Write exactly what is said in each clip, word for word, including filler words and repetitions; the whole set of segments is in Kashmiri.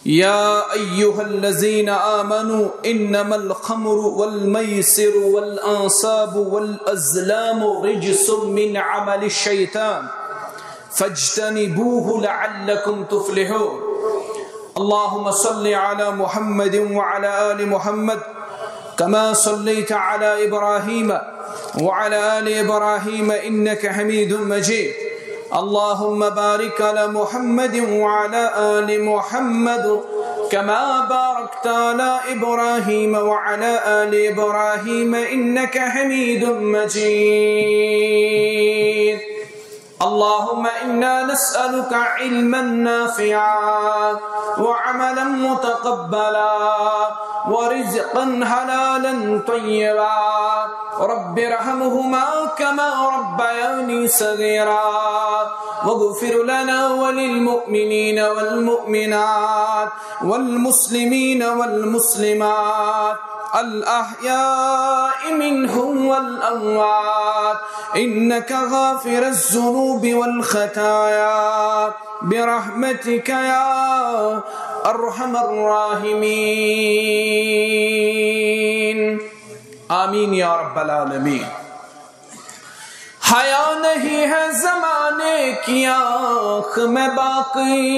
يا أيها الذين آمنوا إنما الخمر والميسر والأنصاب والأزلام رجس من عمل الشيطان فاجتنبوه لعلكم تفلحون. اللهم صل على محمد وعلى آل محمد كما صليت على إبراهيم وعلى آل إبراهيم إنك حميد مجيد. اللهم بارك على محمد وعلى آل محمد كما باركت على إبراهيم وعلى آل إبراهيم إنك حميد مجيد. اللهم إنا نسألك علما نافعا وعملا متقبلا ورزقا حلالا طيبا. رب ارحمهما كما ربياني صغيرا. واغفر لنا وللمؤمنين والمؤمنات والمسلمين والمسلمات الأحياء منهم والأموات إنك غافر الذنوب والخطايا برحمتك يا أرحم الراحمين. آمين يا رب العالمين. حیا نہیں ہے زمانے کی آنکھ میں باقی،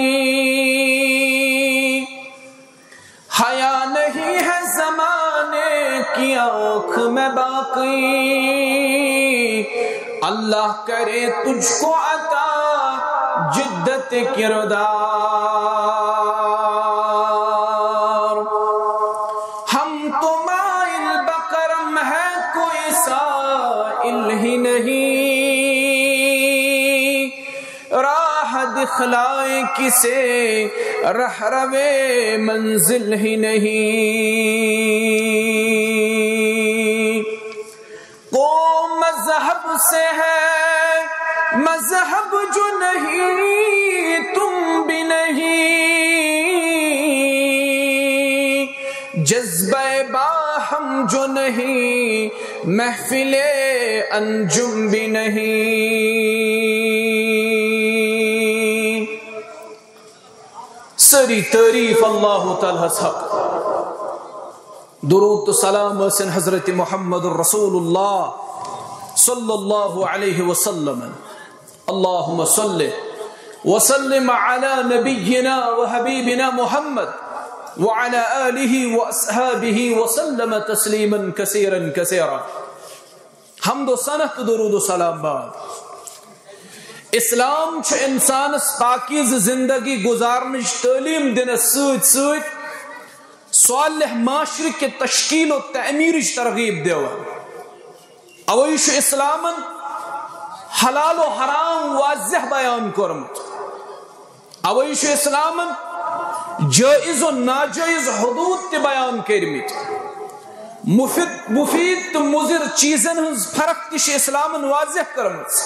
حیا نہیں ہے زمانے کی آنکھ میں باقی۔ اللہ کرے تجھ کو عطا جدت کردار۔ ہم تو مائل بکرم ہے، کوئی سائل ہی نہیں۔ راہ دکھلائے کسے، رہروِ منزل ہی نہیں۔ قوم مذہب سے ہے، مذہب جو نہیں، تم بھی نہیں۔ جذبۂ باہم جو نہیں، محفلِ انجم بھی نہیں۔ سٲری تعریف اللہ تعالیٰ ہس حق۔ درود تہٕ سلام ٲسِن حضرت محمد رسول اللہ صلی اللہ علیہ وسلم۔ اللهم صل وسلم على نبينا وحبيبنا محمد وعلى آله وأصحابه وسلم تسليما كثيرا كثيرا۔ حمد و ثنا تہٕ درود و سلام بعد۔ اسلام چھُ انسانس پاکیزٕ زندگی گزارنٕچ تعلیٖم دِنس سۭتۍ سۭتۍ صالح معاشرٕ کہِ تشکیل و تعمیرٕچ ترغیب دِوان۔ اوے چھُ اسلامن حلال و حرام واضح بیان کوٚرمُت۔ اوے چھُ اسلامن جٲیز و ناجٲیز حدود تہِ بیان کٔرمٕتۍ۔ مفید، مفید تہٕ مضر چیزن ہٕنٛز فرق تہِ چھِ اسلامن واضح کٔرمٕژ۔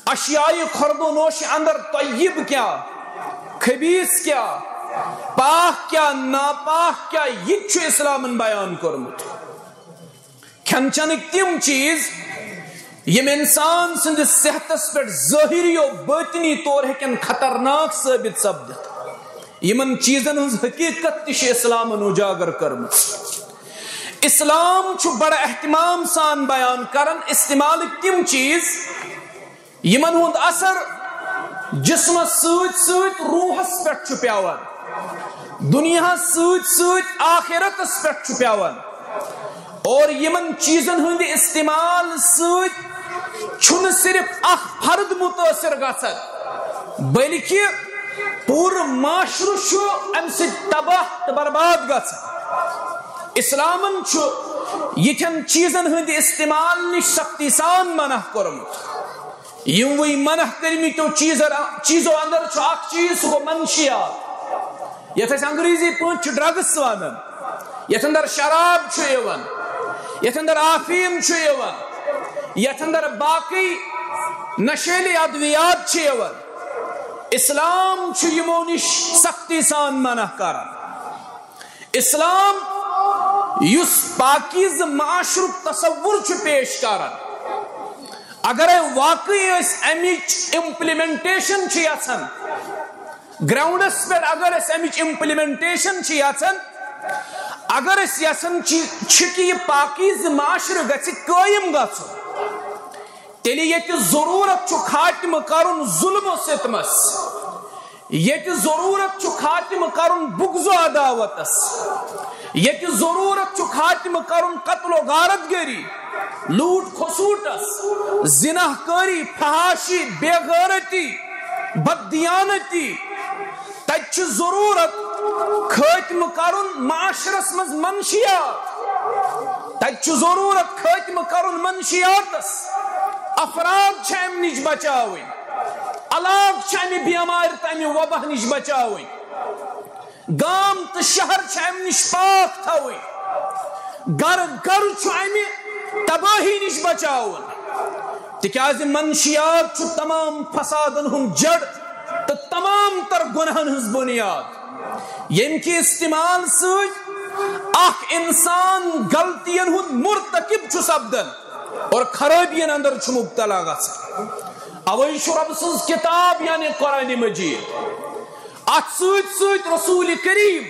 اشیائے خورد و نوش اندر طیب کیا، خبیث کیا، پاک کیا، ناپاک کیا، یہِ تہِ چھُ اسلامن بیان کوٚرمُت۔ کھٮ۪ن چٮ۪نٕکۍ تِم چیٖز یِم انسان سٕنٛدِس صحتس پٮ۪ٹھ ظٲہری و باطنی طور ہیٚکن خطرناک ثٲبت سپدِتھ، یِمن چیٖزن ہٕنٛز حقیٖقت تہِ چھِ اسلامن اجاگر کٔرمٕژ۔ اسلام چھُ بڑٕ اہتمام سان بیان کران استعمالٕکۍ تِم چیٖز یِمن ہُنٛد اثر جسمس سۭتۍ سۭتۍ روحس پٮ۪ٹھ چھُ پیوان، دُنیاہس سۭتۍ سۭتۍ آخرتس پٮ۪ٹھ چھُ پیوان۔ اور یِمن چیٖزن ہٕنٛدِ استعمال سۭتۍ چھُنہٕ صرف اکھ فرد مُتٲثر گژھان، بلکہِ پوٗرٕ معاشرٕ چھُ امہِ سۭتۍ تباہ تہٕ برباد گژھان۔ اسلامن چھُ یِتھٮ۪ن چیٖزن ہٕنٛدِ استعمال نِش سختی سان منع کوٚرمُت۔ یِموٕے منع کٔرمٕتیو چیٖزو، چیٖزو اندر چھُ اکھ چیٖز، سُہ گوٚو منشیات، یتھ أسۍ انگریزی پٲٹھۍ چھِ ڈرگس ونان، یتھ اندر شراب چھُ یِوان، یتھ اندر آفیٖن چھُ یِوان، یتھ اندر باقٕے نشیلی ادویات چھِ یِوان۔ اسلام چھُ یِمو نِش سختی سان منع کران۔ اسلام یُس پاکیزٕ معاشرُک تصور چھُ پیش کران، اگرے واقعی أسۍ امِچ implementation چھِ یژھان، گراؤنڈس پٮ۪ٹھ اگر أسۍ امِچ امپلیمنٹیشن چھِ یژھان، اگر أسۍ یژھان چھِ چھِ کہِ یہِ پاکیزٕ معاشرٕ گژھِ قٲیِم گژھُن، تیٚلہِ ییٚتہِ ضروٗرت چھُ خاتمہٕ کرُن ظلم و ستمس، ییٚتہِ ضروٗرت چھُ خاتمہٕ کرُن بغض و عداوتس، ییٚتہِ ضروٗرت چھُ خاتمہٕ کرُن قتل و غارت گری، لوٗٹ کھسوٗٹس، زنا کٲری، فحاشی، بے غیرتی، بددیانتی۔ تتہِ چھُ ضروٗرت خٲتمہٕ کرُن معاشرس منٛز منشیات، تتہِ چھُ ضروٗرت خٲتمہٕ کرُن منشیاتس۔ افراد چھِ امہِ نِش بچاوٕنۍ، علاقہٕ چھِ امہِ بیمارِ تہٕ امہِ وبا نِش بچاوٕنۍ، گام تہٕ شہر چھِ امہِ نِش پاک تھاوٕنۍ، گرٕ گرٕ چھُ امہِ تبٲہی نِش بچاوُن، تِکیازِ منشیات چھُ تمام فسادن ہُنٛد جڑ تہٕ تمام تر گۄناہن ہٕنٛز بُنیاد، ییٚمہِ کہِ استعمال سۭتۍ اکھ انسان غلطین ہُنٛد مرتکب چھُ سپدان اور خرٲبین اندر چھُ مبتلا گژھان۔ اوے چھُ رۄب سٕنٛز کتاب یعنی قرآن مجید، اتھ سۭتۍ سۭتۍ رسول کریم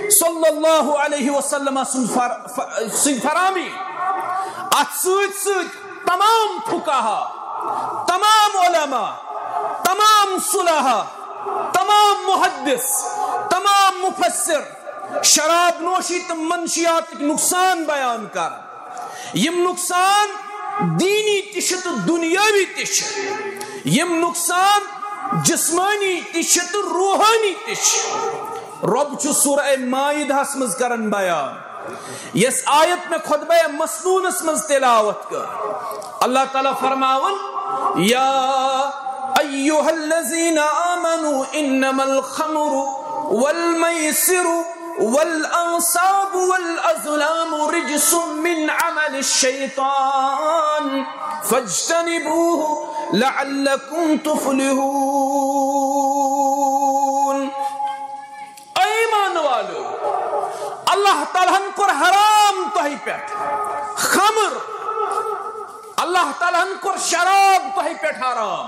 صلی اللہ علیہ وسلم سٕنٛز فر-، ف-، سٕنٛدۍ فرامی، اتھ سۭتۍ سۭتۍ تمام فقہا، تمام علماء، تمام صلحا، تمام محدث، تمام مفسر شراب نوشی تہٕ منشیاتٕکۍ نقصان بیان کران۔ یِم نقصان دینی تہِ چھِ تہٕ دُنیٲوی تہِ چھِ، یِم نقصان جسمٲنی تہِ چھِ تہٕ روحٲنی تہِ چھِ۔ رۄب چھُ سورہ مائدہس منٛز کران بیان، یۄس آیت مےٚ خطبہ مسنونس منٛز تلاوت کٔر۔ اللہ تعالیٰ فرماوان، یا ایھا الذین آمنوا انما الخمر والمیسر والانصاب والازلام رجس من عمل الشیطان فاجتنبوه لعلکم تفلحون۔ اے ایمان والو، اللہ تعالیٰ ہن کوٚر حرام تۄہہِ پٮ۪ٹھ خمر، اللہ تعالیٰ ہن کوٚر شراب تۄہہِ پٮ۪ٹھ حرام،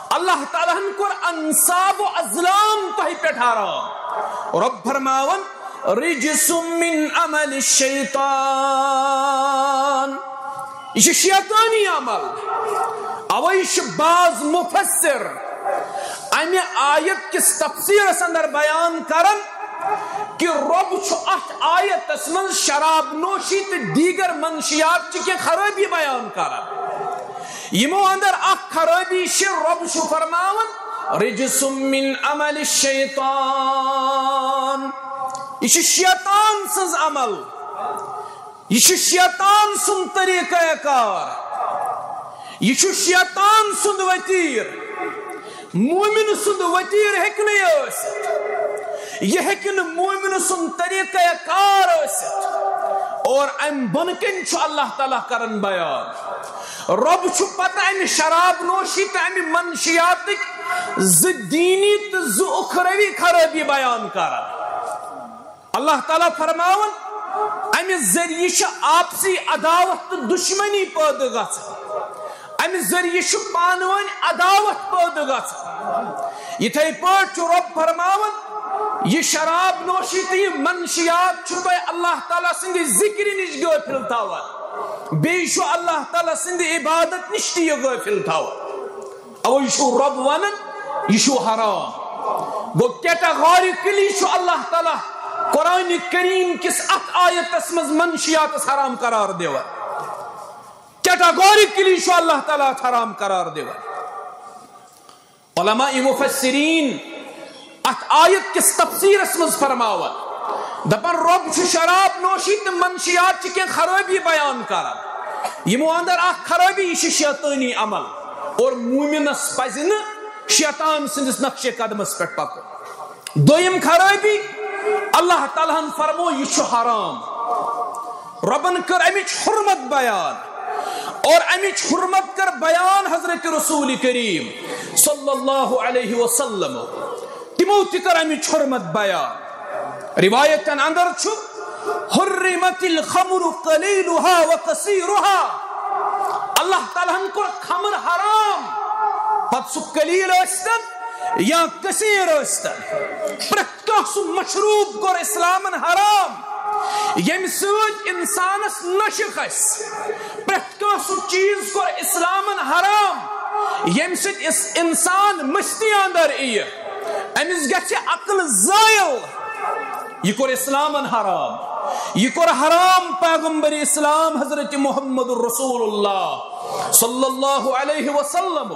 اللہ تعالیٰ ہن کوٚر انصاب و ازلام تۄہہِ پٮ۪ٹھ حرام۔ رۄب فرماوان، رجس من عمل الشیطان، یہِ چھُ شیطٲنی عمل۔ اوے چھِ بعض مفسر امہِ آیت کِس تفسیرس اندر بیان کران کہِ رۄب چھُ اتھ آیتس منٛز شراب نوشی تہٕ دیگر منشیات چہِ کینٛہہ خرٲبی بیان کران۔ یِمو اندر اکھ خرٲبی چھِ، رۄب چھُ فرماوان، رجس من عمل الشیطان، یہِ چھُ شیطان سٕنٛز عمل۔ یہِ چھُ شیطان سُنٛد طریقہ کار، یہِ چھُ شیطان سُنٛد وتیر۔ مومن سُنٛد وتیر ہیٚکہِ نہٕ یہِ ٲسِتھ، یہِ ہیٚکہِ نہٕ مومن سُنٛد طریقہ کار ٲسِتھ۔ اور امہِ بۄنہٕ کنہِ چھُ اللہ تعالیٰ کران بیان، رۄب چھُ پتہٕ امہِ شراب نوشی تہٕ امہِ منشیاتٕکۍ زٕ دینی تہٕ زٕ اُخروی خرٲبی بیان کران۔ اللہ تعالیٰ فرماوان، امہِ ذٔریعہٕ چھِ آپسی عداوت تہٕ دشمنی پٲدٕ گژھان، امہِ ذٔریعہٕ چھُ پانہٕ ؤنۍ عداوت پٲدٕ گژھان۔ یِتھے پٲٹھۍ چھُ رۄب فرماوان، یہِ شراب نوشی تہٕ یہِ منشیات چھُ تۄہہِ اللہ تعالیٰ سٕنٛدِ ذکرِ نِش غٲفِل تھاوان، بیٚیہِ چھُ اللہ تعالیٰ سٕنٛدِ عبادت نِش تہِ یہِ غٲفِل تھاوان۔ اوے چھُ رۄب ونان، یہِ چھُ حرام۔ گوٚو، کیٹاگوریکلی چھُ اللہ تعالیٰ قرآن کریم کِس اتھ آیتس منٛز منشیاتس حرام قرار دِوان۔ کیٹاگوریکلی چھُ اللہ تعالیٰ اتھ حرام قرار دِوان۔ علماء مفسرین اتھ آیت کِس تفسیرس منٛز فرماوان، دپان، رۄب چھُ شراب نوشی تہٕ منشیات چہِ کینٛہہ خرٲبی بیان کران۔ یِمو اندر اکھ خرٲبی، یہِ چھِ شیطٲنی عمل، اور مومنس پزِ نہٕ شیطان سٕنٛدِس نقشِ قدمس پٮ۪ٹھ پکُن۔ دوٚیِم خرٲبی، اللہ تعالیٰ ہن فرمو، یہِ چھُ حرام۔ رۄبن کٔر امِچ حرمت بیان، اور امِچ حرمت کٔر بیان حضرت رسول کریم صلی اللہ علیہ وسلم۔ تِمو تہِ کٔر امِچ حرمت بیان۔ روایتن اندر چھُ، حرمت الخمر قلیلها وکثیرها۔ اللہ تعالیٰ ہن کوٚر خمر حرام، پتہٕ سُہ قلیل ٲسۍتن یا کثیر ٲسۍتن، پرٛٮ۪تھ کانٛہہ سُہ مشروب کوٚر اسلامن حرام، ییٚمہِ سۭتۍ انسانس نشہِ کھسہِ۔ پرٛٮ۪تھ کانٛہہ سُہ چیٖز کوٚر اسلامن حرام، ییٚمہِ سۭتۍ اس-، انسان مستی اندر یِیہِ، أمِس گژھِ عقل زٲیِل۔ یہِ کوٚر اسلامن حرام، یہِ کوٚر حرام پیغمبر اسلام حضرت محمد رسول اللہ صلی اللہ علیہ وسلم۔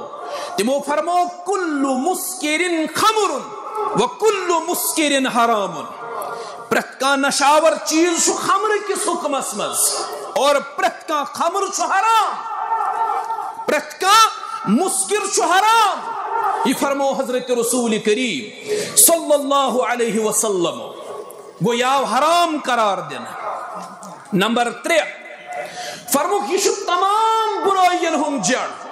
تِمو فرمو، "کل مسکر خمر و کل مسکر حرام"۔ پرٛٮ۪تھ کانٛہہ نشاور چیٖز چھُ خمرٕ کِس حُکمس منٛز، اور پرٛٮ۪تھ کانٛہہ خمر چھُ حرام، پرٛٮ۪تھ کانٛہہ مسکر چھُ حرام۔ یہِ فرمو حضرت رسول کریم صلی اللہ علیہ وسلم۔ گوٚو، یہِ آو حرام قرار دِنہٕ۔ نمبر ترٛےٚ، فرمووُکھ، یہِ چھُ تمام بُرٲیِین ہُنٛد جڑ۔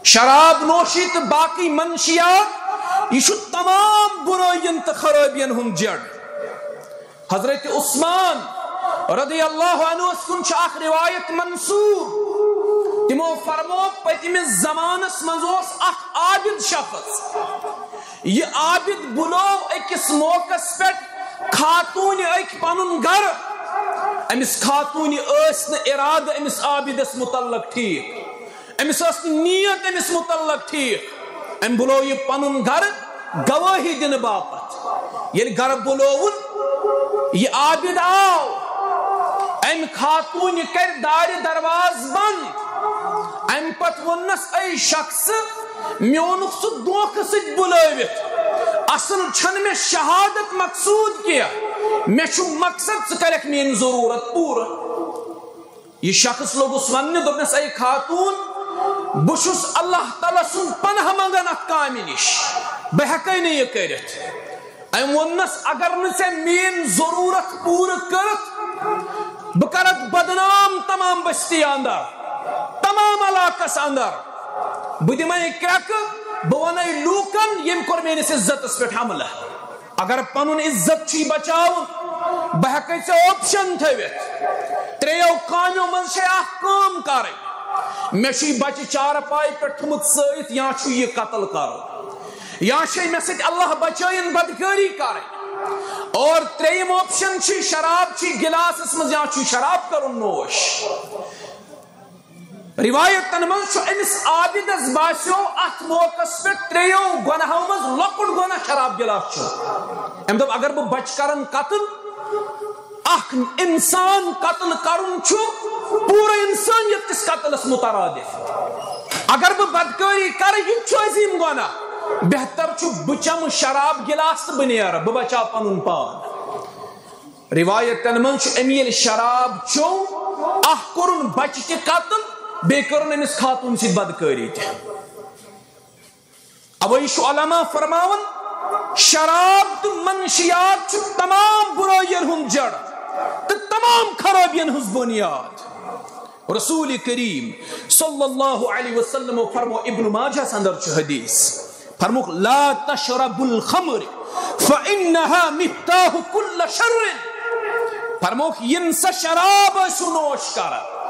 شراب نوشی تہٕ باقٕے منشیات، یہِ چھُ تمام بُرٲیِین تہٕ خرٲبین ہُنٛد جڑ۔ حضرت عثمان رضی اللہ عنہ کُن چھِ اکھ روایت منسوب۔ تِمو فرمو، پٔتمِس زمانس منٛز اوس اکھ عابد شخص۔ یہِ عابد بُلوو أکِس موقعس پٮ۪ٹھ خاتوٗنہِ أکۍ پنُن گرٕ۔ أمِس خاتوٗنہِ ٲسۍ نہٕ ارادٕ أمِس عابدس متعلق ٹھیٖک۔ أمِس ٲس نہٕ نیت أمِس متعلق ٹھیٖک۔ أمۍ بُلوو یہِ پنُن گرٕ گوٲہی دِنہٕ باپتھ۔ ییٚلہِ گرٕ بُلووُن، یہِ عابد آو، أمۍ خاتوٗنہِ کرِ دارِ دروازٕ بنٛد۔ اَمہِ پتہٕ ووٚننس، "اے شخص، مےٚ اوٚنُکھ ژٕ دھوکہٕ سۭتۍ بُلٲوِتھ۔ اصل چھَنہٕ مےٚ شہادت مقصوٗد کینٛہہ، مےٚ چھُ مقصد ژٕ کرکھ میٲنۍ ضروٗرت پوٗرٕ۔" یہِ شخص لوٚگُس وننہِ، دوٚپنس، "اے خاتوٗن، بہٕ چھُس اللہ تعالیٰ سُنٛد پناہ منٛگان اتھ کامہِ نِش، بہٕ ہٮ۪کے نہٕ یہِ کٔرِتھ۔" أمۍ ووٚننس، "اگر نہٕ ژےٚ میٲنۍ ضروٗرت پوٗرٕ کٔرٕتھ، بہٕ کرتھ بدنام تمام بستی اندر، تمام علاقس اندر۔ بہٕ دِمے کرٛٮ۪کہٕ، بہٕ ونے لوٗکن، ییٚمۍ کوٚر میٲنِس عزتس پٮ۪ٹھ حملہٕ۔" اگر پنُن عزت چھُے بچاوُن، بہٕ ہٮ۪کے ژےٚ option تھٲوِتھ۔ ترٛیٚیو کامیو منٛز چھے اکھ کٲم کرٕنۍ۔ مےٚ چھُے بچہِ چارپایہِ پٮ۪ٹھ تھوٚمُت سٲیِتھ، یا چھُے یہِ قتل کرُن، یا چھے مےٚ سۭتۍ اللہ بچٲیِن بدکٲری کرٕنۍ۔ اور ترٛیٚیِم option چھُے، شراب چھُے گِلاسس منٛز، یا چھُے شراب کرُن نوش۔ روایتن منٛز چھُ، أمِس عابدس باسیو اتھ موقعس پٮ۪ٹھ ترٛیٚیو گۄناہو منٛز لۄکُٹ گۄناہ شراب گِلاس چھُ۔ أمۍ دوٚپ، اگر بہٕ بچہِ کرن قتل، اکھ انسان قتل کرُن چھُ پوٗرٕ انسانیت کِس قتلس مترادف۔ اگر بہٕ بدکٲری کرٕ، یہِ تہِ چھُ عظیٖم گۄناہ۔ بہتر چھُ بہٕ چمہٕ شراب گِلاس تہٕ بہٕ نیرٕ، بہٕ بچاو پنُن پان۔ روایتن منٛز چھُ، أمۍ ییٚلہِ شراب چوٚو، اکھ کوٚرُن بچہِ تہِ قتل، بیٚیہِ کٔرٕن أمِس خاتوٗن سۭتۍ بدکٲری تہِ۔ اوے چھُ علماء فرماوان، شراب تہٕ منشیات چھُ تمام بُرٲیِین ہُنٛد جڑ تہٕ تمام خرٲبین ہٕنٛز بُنیاد۔ رسول کریم صلی اللہ علیہ وسلم فرمو، ابن ماجہس اندر چھُ حدیث، فرموکھ، "لا تشرب الخمر فانها مفتاح كل شر"۔ فرموکھ، یِن سا شراب ٲسِو نوش کران،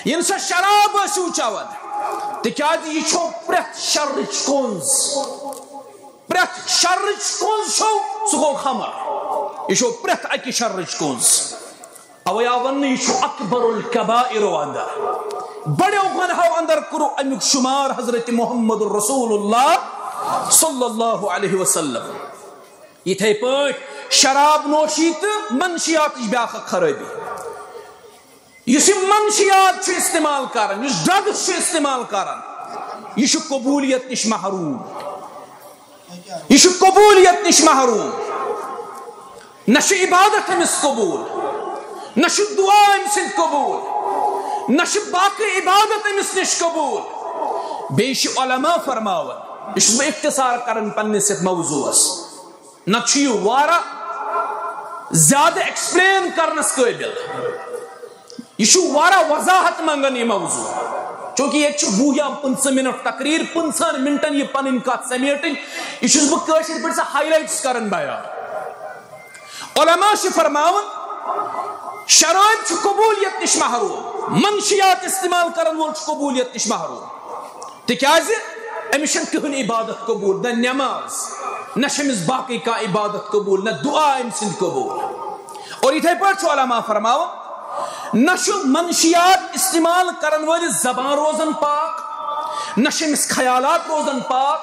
یِن سا شراب ٲسِو چٮ۪وان، تِکیازِ یہِ چھو پرٛٮ۪تھ شرٕچ کُنٛز۔ پرٛٮ۪تھ شرٕچ کُنٛز چھو، سُہ گوٚو خمر۔ یہِ چھو پرٛٮ۪تھ اکہِ شرٕچ کُنٛز۔ اوے آو وننہٕ، یہِ چھُ اکبر الکبائرو اندر، بڑیو گۄنہو اندر کوٚرُکھ امیُک شمار حضرت محمد رسول اللہ صلی اللہ علیہ وسلم۔ یِتھے پٲٹھۍ شراب نوشی تہٕ منشیاتٕچ بیاکھ اکھ خرٲبی۔ یُس یہِ منشیات چھُ استعمال کران، یُس drugs چھُ استعمال کران، یہِ چھُ قبولیت نِش محروم۔ یہِ چھُ قبولیت نِش محروم۔ نہ چھُ عبادت أمِس قبوٗل، نہ چھُ دُعا أمۍ سٕنٛدۍ قبوٗل، نہ چھُ باقٕے عبادت أمِس نِش قبوٗل۔ بیٚیہِ چھِ علماء فرماوان، یہِ چھُس بہٕ اختصار کران پننِس یتھ موضوعس، نتہٕ چھُ یہِ واریاہ زیادٕ explain کرنس قٲبِل۔ یہِ چھُ واریاہ وضاحت منٛگان یہِ موضوع، چونکہ ییٚتہِ چھُ وُہ یا پٕنٛژٕہ منٹ تقریر، پٕنٛژٕہن منٹن یہِ پنٕنۍ کتھ سمیٹٕنۍ، یہِ چھُس بہٕ کٲشِر پٲٹھۍ سا highlights کران بیان۔ علماء چھِ فرماوان، شرٲبۍ چھُ قبولیت نِش محروم، منشیات استعمال کرن وول چھُ قبولیت نِش محروم، تِکیازِ أمِس چھَنہٕ کٕہٕنۍ عبادت قبول، نہ نٮ۪ماز، نہ چھِ أمِس باقٕے کانٛہہ عبادت قبول، نہ دُعا أمۍ سٕنٛدۍ قبول۔ اور یِتھَے پٲٹھۍ چھُ علماء فرماوان، نہ چھُ منشیات استعمال کرن وٲلِس زبان روزان پاک، نہ چھِ أمِس خیالات روزان پاک،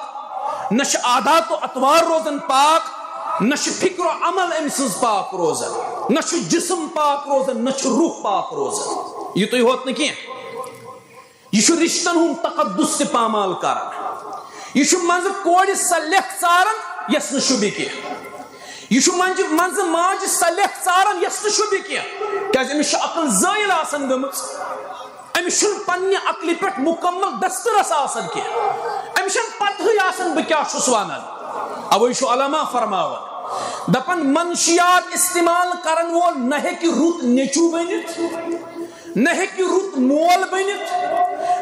نہ چھِ عادات و اطوار روزان پاک، نہ چھِ فکر و عمل أمۍ سٕنٛز پاک روزان، نہ چھُ جسم پاک روزان، نہ چھُ روح پاک روزان۔ یہِ تُہۍ ہوت نہٕ کینٛہہ۔ یہِ چھُ رشتن ہُنٛد تقدس تہِ پامال کران۔ یہِ چھُ منٛزٕ کورِ سۄ لیکھ ژاران، یۄس نہٕ شوٗبہِ کینٛہہ۔ یہِ چھُ منٛزٕ، منٛزٕ ماجہِ سۄ لیکھ ژاران، یۄس نہٕ شوٗبہِ کینٛہہ۔ کیٛازِ أمِس چھِ عقل زٲیِل آسان گٔمٕژ۔ أمِس چھُنہٕ پننہِ عقلہِ پٮ۪ٹھ مُکمل دسترس آسان کینٛہہ۔ أمِس چھَنہٕ پتہٕے آسان، بہٕ کیٛاہ چھُس وَنان۔ اَوَے چھُ علماء فرماوان، دَپان، منشیات استعمال کرن وول نہ ہیٚکہِ رُت نیٚچوٗ بٔنِتھ، نہ ہیٚکہِ رُت مول بٔنِتھ،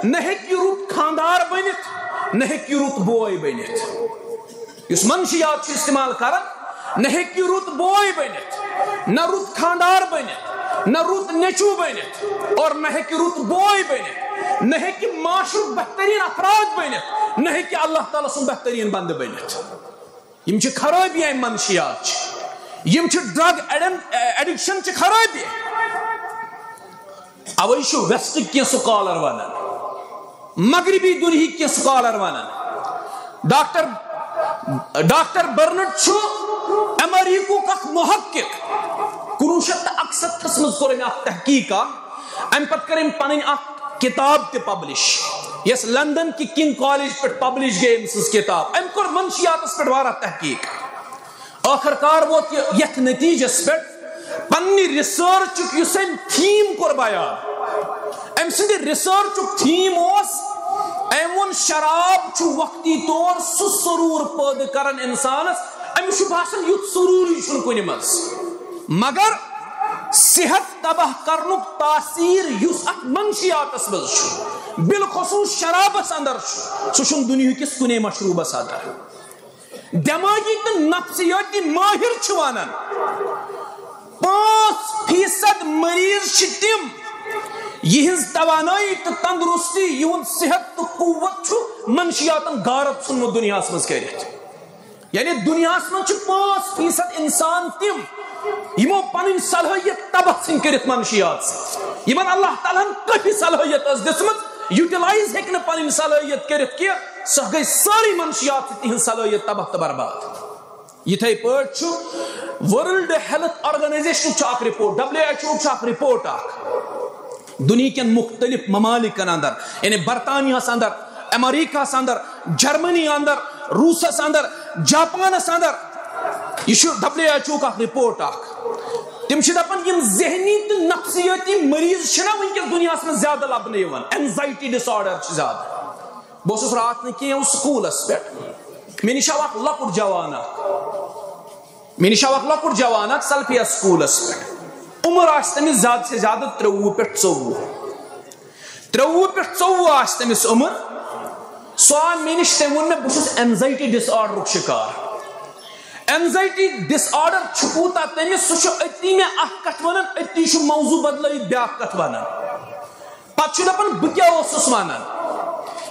نہ ہیٚکہِ رُت خاندار بٔنِتھ، نہ ہیٚکہِ رُت بوے بٔنِتھ۔ یُس منشیات چھُ استعمال کران، نہ ہیٚکہِ رُت بوے بٔنِتھ، نہ رُت خاندار بٔنِتھ، نہ رُت نیٚچوٗ بٔنِتھ، اور نہ ہیٚکہِ رُت بوے بٔنِتھ، نہ ہیٚکہِ معاشرُک بہتریٖن افراد بٔنِتھ، نہ ہیٚکہِ اللہ تعالیٰ سُنٛد بہتریٖن بندٕ بٔنِتھ۔ یِم چھِ خرٲبی، اَمہِ منشیات چھِ، یِم چھِ ڈرگ ایڈم-، ایڈکشن چھِ خرٲبی۔ اوے چھُ ویسٹٕکۍ کینٛہہ سکالر ونان، مغربی دُنیہٕکۍ کینٛہہ سکالر ونان، ڈاکٹر، ڈاکٹر برنٹ چھُ امریکُک اکھ محقق۔ کُنوُہ شیٚتھ تہٕ اکستھس منٛز کوٚر أمۍ اکھ تحقیق اکھ۔ امہِ پتہٕ کٔر أمۍ پنٕنۍ اکھ کتاب تہِ پبلش، یۄس لندن کہِ کنگ کالج پٮ۪ٹھ پبلش گٔے أمۍ سٕنٛز کتاب۔ أمۍ کوٚر منشیاتس پٮ۪ٹھ واریاہ تحقیق۔ ٲخٕر کار ووت یہِ یتھ نتیجس پٮ۪ٹھ، پننہِ ریسرچُک یُس أمۍ تھیم کوٚر بیان، أمۍ سٕنٛدِ ریسرچُک تھیم اوس، أمۍ ووٚن، شراب چھُ وقتی طور سُہ سرور پٲدٕ کران انسانس، أمِس چھُ باسان، یُتھ سروٗرٕے چھُنہٕ کُنہِ منٛز۔ مگر صحت تباہ کرنُک تاثیر یُس اتھ منشیاتس منٛز چھُ، بالخصوص شرابس اندر چھُ، سُہ چھُنہٕ دُنیہکِس کُنے مشروبس اندر۔ دمٲغی تہٕ نفسیٲتی مٲہِر چھِ ونان، پانٛژھ فیصد مریض چھِ تِم، یِہنٛز توانٲیی تہٕ تندرستی، یِہُنٛد صحت تہٕ قوت چھُ منشیاتن غارت ژھُنمُت دُنیاہس منٛز کٔرِتھ۔ یعنی دُنیاہس منٛز چھِ پانٛژھ فیصد انسان تِم، یِمو پنٕنۍ صلٲحیت تباہ ژھٕنۍ کٔرِتھ منشیات سۭتۍ، یِمن اللہ تعالیٰ ہن کٲفی صلٲحیت ٲس دِژمٕژ، یوٹیلائز ہیٚکہِ نہٕ پنٕنۍ صلٲحیت کٔرِتھ کینٛہہ، سۄ گٔے سٲرٕے منشیات سۭتۍ تِہنٛز صلٲحیت تباہ تہٕ برباد۔ یِتھے پٲٹھۍ چھُ ورلڈ ہیلتھ آرگنائزیشنُک چھُ اکھ رپورٹ، ڈبلیو ایچ او چھُ اکھ رپورٹ اکھ، دُنیہکٮ۪ن مختلف ممالکن اندر، یعنی برطانیہس اندر، امریکہس اندر، جرمنی اندر، روسس اندر، جاپانس اندر، یہِ چھُ ڈبلیو ایچ او اکھ رپورٹ اکھ۔ تِم چھِ دپان، یِم ذہنی تہٕ نفسیٲتی مریض چھِنہ وٕنکیٚس دُنیاہس منٛز زیادٕ لبنہٕ یِوان، اینزائٹی ڈس آرڈر چھِ زیادٕ۔ بہٕ اوسُس راتھ نہٕ کینٛہہ، اوس سکوٗلس پٮ۪ٹھ، مےٚ نِش آو اکھ لۄکُٹ جوان اکھ، مےٚ نِش آو اکھ لۄکُٹ جوان اکھ سلفیہ سکوٗلس پٮ۪ٹھ۔ عمر آسہِ تٔمِس زیادٕ سے زیادٕ ترٛۆوُہ پٮ۪ٹھ ژوٚوُہ، ترٛۆوُہ پٮ۪ٹھ ژوٚوُہ آسہِ تٔمِس عمر۔ سُہ آو مےٚ نِش، تٔمۍ ووٚن مےٚ، بہٕ چھُس اینزائٹی ڈس آرڈرُک شِکار۔ اینزائٹی ڈس آرڈر چھُ کوٗتاہ تٔمِس، سُہ چھُ أتی مےٚ اکھ کتھ ونان، أتی چھُ موضوع بدلٲیِتھ بیٛاکھ کتھ ونان۔ پتہٕ چھُ دپان، بہٕ کیٛاہ اوسُس ونان؟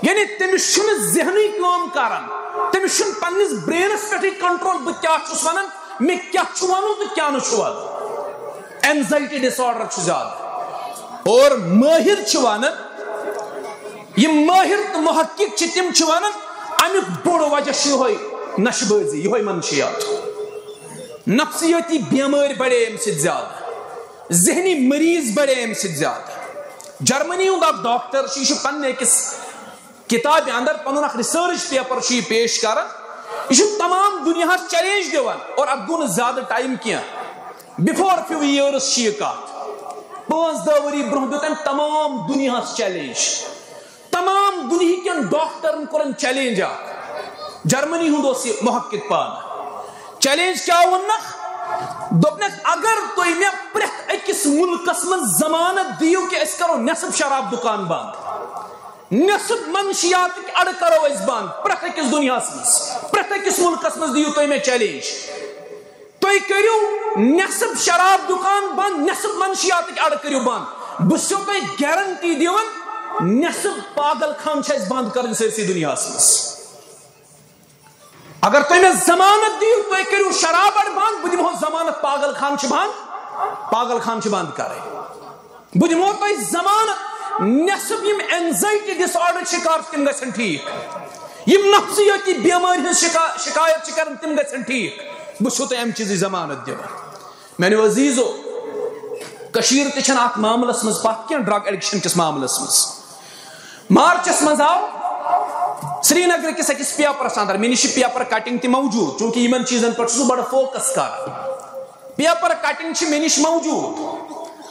یعنی تٔمِس چھُنہٕ ذہنٕے کٲم کران، تٔمِس چھُنہٕ پننِس برینس پٮ۪ٹھٕے کنٹرول، بہٕ کیٛاہ چھُس ونان، مےٚ کیٛاہ چھُ ونُن تہٕ کیٛاہ نہٕ چھُ ونُن۔ اینزائٹی ڈس آرڈر چھُ زیادٕ۔ اور مٲہِر چھِ ونان، یِم مٲہِر تہٕ محقق چھِ، تِم چھِ ونان، امیُک بوٚڑ وجہ چھُ یِہوٚے نشہٕ بٲزی، یِہوٚے منشیات۔ نفسیٲتی بیمٲرۍ بڑے امہِ سۭتۍ زیادٕ، ذہنی مریض بڑے امہِ سۭتۍ زیادٕ۔ جرمنی ہُنٛد اکھ ڈاکٹر چھُ، یہِ چھُ پننہِ أکِس کتابہِ اندر پنُن اکھ ریسرچ پیپر چھُ یہِ پیش کران۔ یہِ چھُ تمام دُنیاہس چیلنج دِوان، اور اتھ گوٚو نہٕ زیادٕ ٹائم کینٛہہ، before few years چھِ یہِ کتھ۔ پانٛژھ دہ ؤری برونٛہہ دیُت أمۍ تمام دُنیاہس چیلنج۔ تمام دُنیہکٮ۪ن ڈاکٹرن کوٚرُن چیلنج اکھ۔ جرمنی ہُنٛد اوس یہِ محقق پانہٕ۔ چیلنج کیٛاہ ووٚننکھ؟ دوٚپنکھ، اگر تُہۍ مےٚ پرٛٮ۪تھ أکِس مُلکس منٛز ضمانت دِیِو کہِ أسۍ کرو نٮ۪صٕف شراب دُکان بنٛد، نٮ۪صٕف منشیاتٕکۍ اَڈٕ کرو أسۍ بنٛد پرٛٮ۪تھ أکِس دُنیاہس منٛز، پرٛٮ۪تھ أکِس مُلکس منٛز دِیِو تُہۍ مےٚ چیلنج۔ تُہۍ کٔرِو نٮ۪صٕف شراب دُکان بنٛد، نٮ۪صٕف منشیاتٕکۍ اَڈٕ کٔرِو بنٛد۔ بہٕ چھُسو تۄہہِ گارنٹی دِوان، نٮ۪صٕف پاگل خان چھِ اَسہِ بنٛد کَرٕنۍ سٲرسٕے دُنیاہَس منٛز۔ اگر تُہۍ مےٚ ضمانت دِیِو، تُہۍ کٔرِو شراب اڈٕ بند، بہٕ دِمہو ضمانت۔ پاگل خان چھِ بند، پاگل خان چھِ بند کرٕنۍ۔ بہٕ دِمہو تۄہہِ ضمانت، نٮ۪صٕف یِم اینزایٹی ڈس آرڈر شکار چھِ، تِم گژھن ٹھیٖک۔ یِم نفسیٲتی بیمٲرۍ ہٕنٛز شِکا-، شکایت چھِ کران، تِم گژھن ٹھیٖک۔ بہٕ چھُسو تۄہہِ امہِ چیٖزٕچ ضمانت دِوان۔ میانیو عزیزو، کٔشیٖر تہِ چھَنہٕ اَتھ معاملَس منٛز پَتھ کینٛہہ، ڈرگ ایڈکشن کِس معاملَس منٛز۔ مارچَس منٛز آو سرینگر کِس أکِس پیپرَس اندر، مےٚ نِش چھِ پیپر کٹنگ تہِ موجود، چوٗنٛکہِ یِمن چیٖزن پٮ۪ٹھ چھُس بہٕ بڑٕ فوکس کران۔ پیپر کٹنگ چھِ مےٚ نِش موجود۔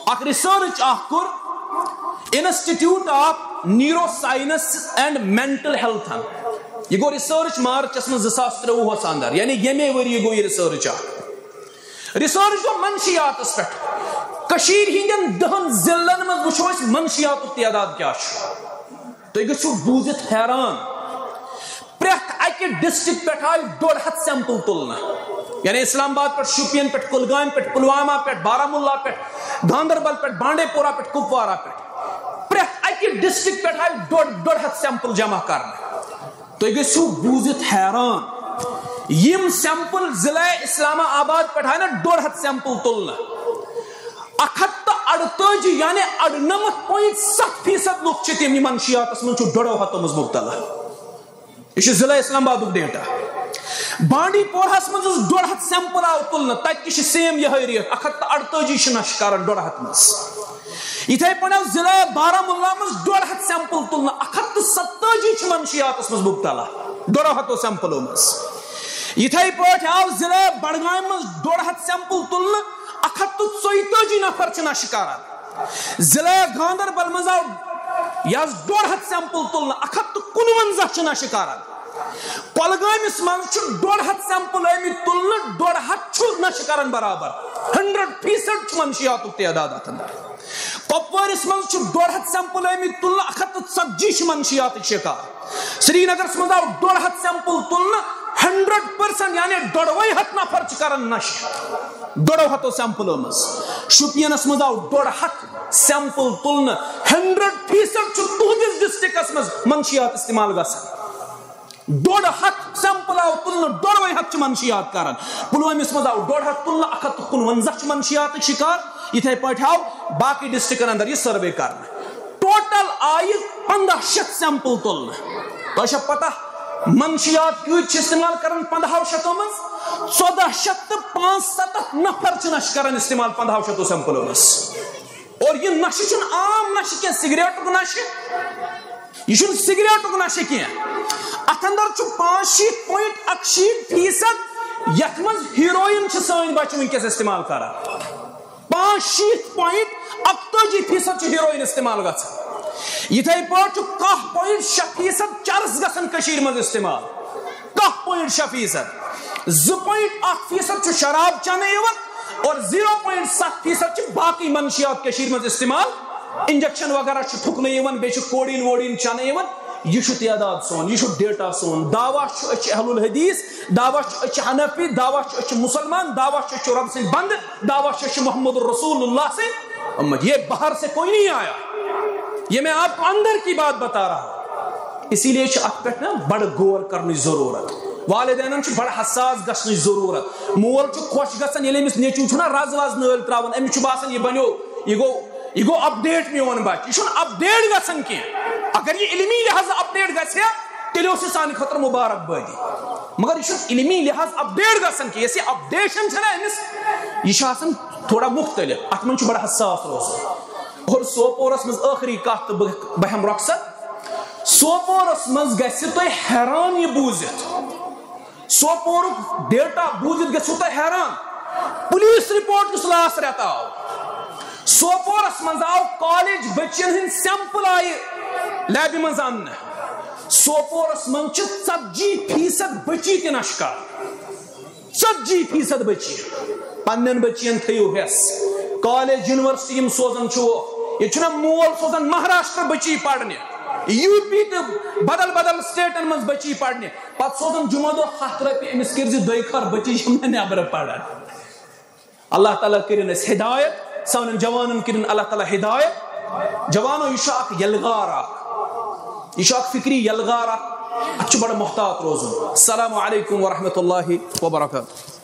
اکھ ریسرچ اکھ کوٚر institute of neuro science and mental ہیلتھن۔ یہِ گوٚو ریسرچ مارچَس منٛز زٕ ساس ترٛۆوُہَس اندر، یعنی ییٚمے ؤری گوٚو یہِ ریسرچ اکھ۔ ریسرچ گوٚو منشیاتس پٮ۪ٹھ۔ کٔشیٖرِ ہٕنٛدٮ۪ن دَہَن ضلعن منٛز وٕچھو أسۍ منشیاتُک تعداد کیٛاہ چھُ۔ تُہۍ گٔژھِو بوٗزِتھ حیران، پرٛٮ۪تھ اَکہِ ڈسٹرکٹ پٮ۪ٹھ آیہِ ڈۄڈ ہتھ سیمپل تُلنہٕ۔ یعنی اسلام آباد پٮ۪ٹھ، شوپین پٮ۪ٹھ، کُلگامہِ پٮ۪ٹھ، پُلوامہ پٮ۪ٹھ، بارہمولہ پٮ۪ٹھ، گاندربل پٮ۪ٹھ، بانڈی پورہ پٮ۪ٹھ، کپوارہ پٮ۪ٹھ، پرٛٮ۪تھ اَکہِ ڈسٹرکٹ پٮ۪ٹھ آیہِ ڈۄڈ ڈۄڈ ہتھ سیمپل جمع کرنہٕ۔ تُہۍ گٔژھِو بوٗزِتھ حیران، یِم سیمپل ضلع اسلام آباد پٮ۪ٹھ آیہِ نہ ڈۄڈ ہتھ سیمپل تُلنہٕ، اکھ ہتھ تہٕ اَڑتٲجی، یعنی اَڑنَمَتھ پوینٹ ستھ فیصد لُکھ چھِ تِم، یِم منشیاتس منٛز چھُ ڈۄڈو ہتو منٛز مبتلا۔ یہِ چھُ ضلع اسلام آبادُک ڈیٹا۔ بانڈی پورہس منٛز اوس ڈۄڈ ہتھ سیمپل آو تُلنہٕ، تتہِ تہِ چھِ سیم یِہے ریٹ، اکھ ہتھ تہٕ اَڑتٲجی چھِ نشہٕ کران ڈۄڈ ہتھ منٛز۔ یِتھے پٲٹھۍ آو ضلع بارہمولہ منٛز ڈۄڈ ہتھ سیمپل تُلنہٕ، اکھ ہتھ تہٕ ستٲجی چھِ منشیاتس منٛز مبتلا ڈۄڈو ہتو سیمپلو منٛز۔ یِتھے پٲٹھۍ آو ضلع بڈگامہِ منٛز ڈۄڈ ہتھ سیمپل تُلنہٕ، اکھ ہتھ تہٕ ژۄیتٲجی نفر چھِ نشہٕ کران۔ ضلع گاندربل منٛز آو یہِ حظ ڈۄڈ ہتھ سیمپل تُلنہٕ، اکھ ہتھ تہٕ کُنوَنزاہ چھِ نشہٕ کران۔ کۄلگٲمِس منٛز چھُ ڈۄڈ ہتھ سیمپل آمٕتۍ تُلنہٕ، ڈۄڈ ہتھ چھُ نشہٕ کران برابر، ہنڈریڈ فیصد چھُ منشیاتُک تعداد اتھ اندر۔ کۄپوٲرِس منٛز چھُ ڈۄڈ ہتھ سیمپل آمٕتۍ تُلنہٕ، اکھ ہتھ تہٕ ژتجی چھِ منشیاتٕکۍ شکار۔ سرینگرس منٛز آو ڈۄڈ ہتھ سیمپل تُلنہٕ، ہنڈریڈ پرسنٹ، یعنی ڈۄڈوے ہتھ نفر چھِ کران نشہٕ ڈۄڈو ہتو سیمپلو منٛز۔ شوپینس منٛز آو ڈۄڈ ہتھ سیمپل تُلنہٕ، ہنڈریڈ فیصد چھُ تُہنٛدِس ڈسٹرکٹس منٛز منشیات استعمال گژھان۔ ڈۄڈ ہتھ سیمپل آو تُلنہٕ، ڈۄڈوے ہتھ چھِ منشیات کران۔ پلوٲمِس منٛز آو ڈۄڈ ہتھ تُلنہٕ، اکھ ہتھ تہٕ کُنوَنزاہ چھِ منشیاتٕکۍ شکار۔ یِتھے پٲٹھۍ آو باقٕے ڈسٹرکٹن اندر یہِ سروے کرنہٕ۔ ٹوٹل آیہِ پنداہ شیٚتھ سیمپل تُلنہٕ۔ تۄہہِ چھا پتہ منشیات کۭتۍ چھِ استعمال کران پندہو شیٚتو منٛز؟ ژۄدہ شیٚتھ تہٕ پانٛژھ ستتھ نفر چھِ نشہٕ کران استعمال پندہو شیٚتو سیمپلو منٛز۔ اور یہِ نشہٕ چھُنہٕ عام نشہٕ کینٛہہ، سگریٹُک نشہٕ۔ یہِ چھُنہٕ سگریٹُک نشہٕ کینٛہہ۔ اتھ اندر چھُ پانٛژھ شیٖتھ پوینٹ اکشیٖتھ فیصد، یتھ منٛز ہیروئن چھِ سٲنۍ بچہِ وٕنکیٚس استعمال کران۔ پانٛژھ شیٖتھ پوینٹ اکتٲجی فیصد چھُ ہیروئن استعمال گژھان۔ یِتھے پٲٹھۍ چھُ کاہ پوینٹ شےٚ فیصد چرس گژھان کٔشیٖرِ منٛز استعمال۔ کاہ پوینٹ شےٚ فیصد۔ زٕ پوینٹ اکھ فیصد چھُ شراب چنہٕ یِوان اور زیٖرو پوینٹ ستھ فیصد چھِ باقٕے منشیات کٔشیٖرِ منٛز استعمال۔ انجیکشن وغیرہ چھُ تھُکنہٕ یِوان، بیٚیہِ چھُ کوڈین ووڈین چنہٕ یِوان۔ یہِ چھُ تعداد سون، یہِ چھُ ڈیٹا سون۔ دعویٰ چھُ أسۍ چھِ اہل الحدیث، دعویٰ چھُ أسۍ چھِ حنفی، دعویٰ چھُ أسۍ چھِ مسلمان، دعویٰ چھُ أسۍ چھِ رب سٕنٛدۍ بندٕ، دعویٰ چھُ أسۍ چھِ محمد رسول اللہ سٕنٛدۍ امت۔ یہ باہر سے کوئی نہیں آیا، یہ میں آپ کو اندر کی بات بتا رہا ہوں۔ اسی لیے چھِ اتھ پٮ۪ٹھ نا بڑٕ غور کرنٕچ ضروٗرت۔ والدینن چھِ بڑٕ حساس گژھنٕچ ضروٗرت۔ مول چھُ خۄش گژھان، ییٚلہِ أمِس نیٚچوٗ چھُنہ رز وز نٲلۍ تراوان، أمِس چھُ باسان، یہِ بنیو، یہِ گوٚو، یہِ گوٚو اپڈیٹ میون بچہِ۔ یہِ چھُنہٕ اپڈیٹ گژھان کینٛہہ۔ اگر یہِ علمی لحاظہٕ اپڈیٹ گژھِ ہا، تیٚلہِ اوس یہِ سانہِ خٲطرٕ مبارک بٲدی۔ مگر یہِ چھُنہٕ علمی لحاظ اپڈیٹ گژھان کینٛہہ۔ یۄس یہِ اپڈیشن چھےٚ نہ أمِس، یہِ چھُ آسان تھوڑا مختلف۔ اتھ منٛز چھُ بڑٕ حساس روزُن۔ اور سوپورس منٛز ٲخری کتھ تہٕ بہٕ، بہٕ ہٮ۪مہٕ رۄخصت۔ سوپورس منٛز گژھِ تۄہہِ حیران یہِ بوٗزِتھ، سوپورُک ڈیٹا بوٗزِتھ گژھِو تۄہہِ حیران۔ پولیس رپورٹ یُس لاسٹ رٮ۪تہٕ آو، سوپورس منٛز آو کالج بچین ہٕنٛدۍ سیمپل آیہِ لیبہِ منٛز اننہٕ۔ سوپورس منٛز چھِ ژتجی فیصد بچی تہِ نشہٕ کران۔ ژتجی فیصد بچی۔ پننٮ۪ن بچین تھٲیِو ہٮ۪س۔ کالج، یونیورسٹی یِم سوزان چھِو، ییٚتہِ چھُنہ مول سوزان مہاراشٹر بچی پرنہِ، یو پی تہٕ بدل بدل سٹیٹن منٛز بچی پرنہِ، پتہٕ سوزان جمعہ دۄہ ہتھ رۄپیہِ، أمِس کٔرۍ زِ دۄیہِ خٲر، بچی چھِ یِم نٮ۪برٕ پران۔ اللہ تعالیٰ کٔرِن اَسہِ ہدایت، سانٮ۪ن جوانن کٔرِن اللہ تعالیٰ ہدایت۔ جوانو، یہِ چھُ اکھ یلغار اکھ، یہِ چھُ اکھ فکری یلغار اکھ۔ اتھ چھُ بڑٕ محتاط روزُن۔ السلام علیکم ورحمۃ اللہ وبرکاتہ۔